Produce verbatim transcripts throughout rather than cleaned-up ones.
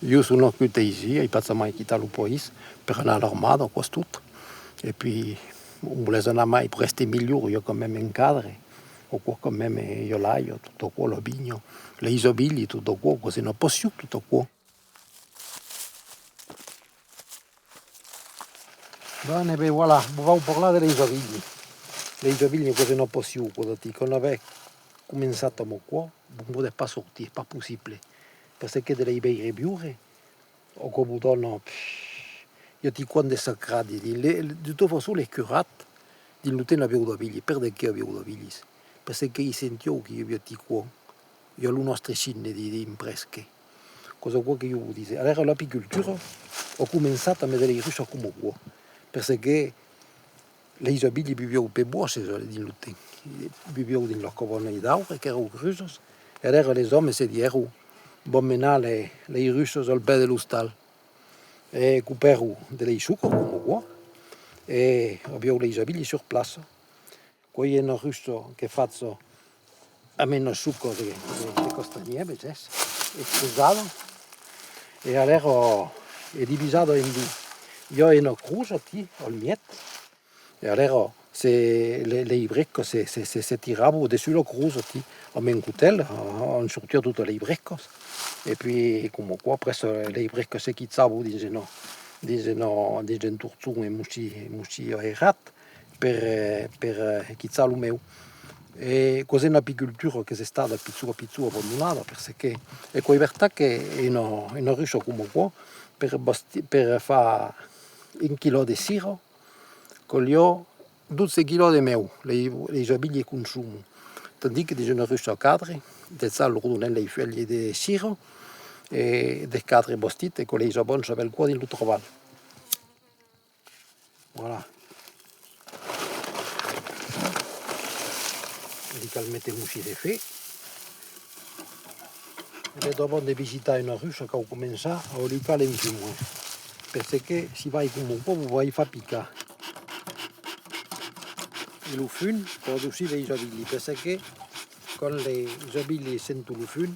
Ieu son nascut aicí, ai pas jamai quitat lo país per anar a l'armada, aquò's tot. E puèi, ont volètz anar mai? Prèste milhor, i a quand même un cadre, aquò quand même, i a l'aiga, tot aquò, la vinha, leis abilhas, tot aquò, aquò's una passion, tot aquò. Bon, e ben voilà, vos vau parlar de leis abilhas. Leis abilhas, aquò's una passion, aquò, d'aquí. Quand avètz començat amb aquò, vos podètz pas sortir, es pas possible. Perque de leis veire viure, aquò vos dona, pff, i a quicòm de sacrat, dins le, de tota façon, les curats, dins lo temps avián d'abilhas. Per de qué avián d'abilhas? Perque i sentián que i aviá quicòm, i a lo nòstre signe di, dins presque. Aquò's aquò que ieu vos dise. Alèra, l'apicultura a començat amb de leis russas coma aquò, perque leis abilhas vivián per bòsses, eh, dins lo temps. Vivián dins las cabanas d'aure, qu'èran crusas, e alèra les òmes se dièron: vam menar le-, leis russas al pè de l'ostal. E copèron de leis sucas, coma aquò, e avián leis abilhas sur plaça. Qu'es una russa qu'es facha amb una suca de, de, de castanhièr, vesètz, es pesada, e alèra es divisada en dos. I a una crotz aquí, al mièg, e alèra se, le, leis brescas se, se, se, se tiravan dessús la crotz aquí, amb un cotèl, a, ont sortián totas leis brescas, e puèi, coma aquò, après, leis brescas se quichavan dins una, dins una, dins un torchon, un mocin, un mocin airat, per, eh, per, eh, quichar lo mèu. E aquò's una apicultura qu'es estada pichon a pichon abandonada, perque, e qu'es vertat que una, una russa coma aquò, per basti-, per far un quilò de cira, caliá dotze quilòs de mèu, leis, leis abilhas consoman. Tandis que dins una russa cadre, de ça lor donèm leis fuèlhas de cira, e de cadre bastit, e que leis avança bèlcòp dins lo trabalh. Voilà. Li cal metre un mocin de fen. E ben, davant de visitar una russa, cau començar a alucar l'enfumoèr. Perque si vai coma aquò, vos vai far picar. E lo fum, per adocir leis abilhas, perque quand leis abilhas senton lo fum,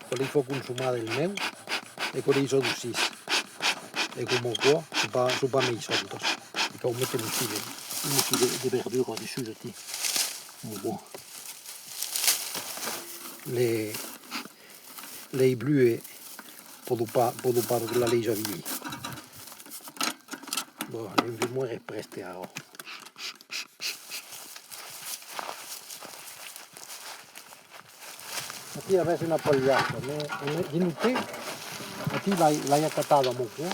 que li fa consomar del mèu e que leis adocís. E coma aquò, son pas, son pas meissantas. E cau metre un mocin de, un mocin de, de verdura dessús aquí. Coma aquò. Le, leis brues pòdon pas, pòdon pas brutlar leis abilhas. Bon, l'enfumoèr es prèste ara. Aquí avètz una palhassa, mès, mès dins lo temps, aquí l'ai, l'ai acatada amb aquò,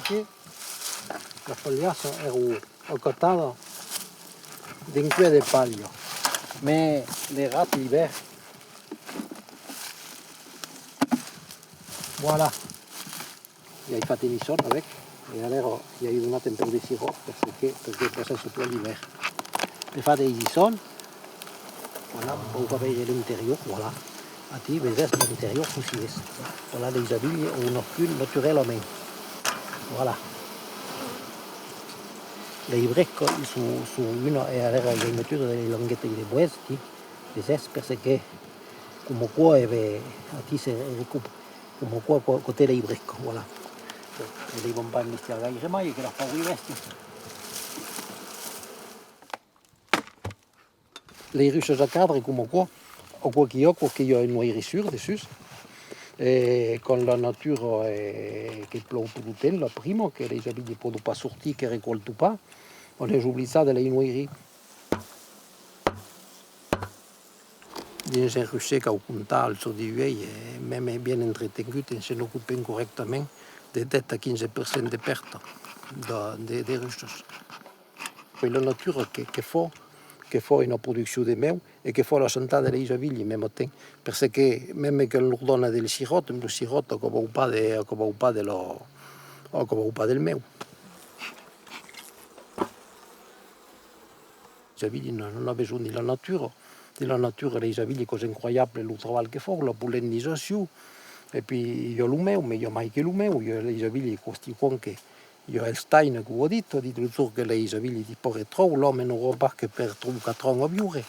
aquí, las palhassas èran acatadas d'un cuèr de palha, mès le rat l'ivèrn, voilà. I ai fach un isson avec, e alèra i ai donat un pauc de siròp, perque, perque passèsse plan l'ivèrn. Per far de isson, voilà, vau far veire l'interior, voilà. Aquí, vesètz, l'interior cossí es. Voilà, leis abilhas an nascut naturalament. Voilà. Leis brescas son, son una, e alèra i ai metut de lenguetas de boès aquí, vesètz, perque coma aquò, e ben, aquí se recup-, coma aquò, aquò, aquò ten leis brescas, voilà. E leis vam pas embestiar gaire mai, que las paubri bèstias. Leis russas a cadre, coma aquò, aquò qu'i a, aquò qu'i a un noirissur dessús. E quand la natura, e que plòu tot lo temps, la prima, que leis abilhas pòdon pas sortir, que recòltan pas, on es obligat de leis noirir. Dins un russer, cau comptar, al jorn d'uèi, e mème bien entretengut, en se n'ocupent corrèctament, de dètz a quinze per cent de pèrta de, de, de russas. Puèi la natura que, que fa, que fa una produccion de mèu e que fa la santat de leis abilhas, mème temps, perque mème que lor dona del siròp, lo siròp aquò vau pas de, aquò vau pas de la, aquò vau pas del mèu. Leis abilhas n'an, n'an besonh de la natura. De la natura, leis abilhas, qu'es incroiable lo trabalh que fan, la pollinizacion, E pi i a lo meu, mès i a mai que lo meu, i a leis abilhas, quauquarren que i a Einstein que o a dit, a dit: lo jorn que leis abilhas disparaîtràn, l'òme n'aurà pas que per tres o quatre ans a viure.